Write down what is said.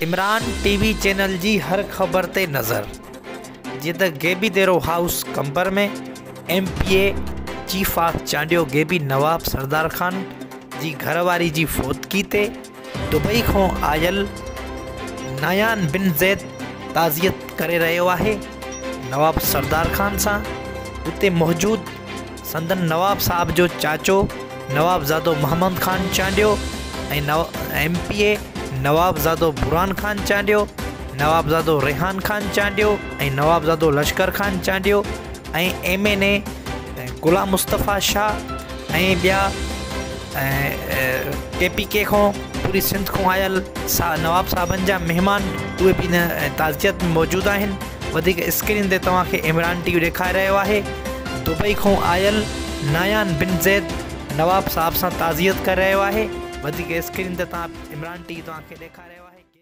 عمران ٽي V channel جي هر خبر تي نظر جيئن ته Ghaibi Dero house Qambar ۾ M P A chief of Chandio Ghaibi Nawab Sardar Khan جي گهر واري جي فوتگي تي دبئي کان آيل نايان بن زيد تعزيت ڪري رهيو آهي نواب سردار خان سان اتي موجود سندن نواب صاحب جو چاچو نوابزادو Muhammad Khan Chandio ۽ M P A نوابزادو Burhan Khan Chandio, نوابزادو Rehan Khan Chandio ۽ نوابزادو Lashkar Khan Chandio ۽ M N A Ghulam Mustafa Shah ۽ ٻيا ڪي پي ڪي کان پوري سنڌ کان آيل نواب صاحبن جا مهمان اهي به هن تعزيت ۾ موجود آهن. وڌيڪ اسڪرين تي توهان کي عمران ٽي وي ڏيکاري رهيو آهي دبئي کان آيل نايان بن زيد نواب صاحب سان تعزيت ڪري رهيو آهي وڌيڪ اسڪرين تي توهان عمران ٽي وي توهان کي ڏيکاري رهيو آهي.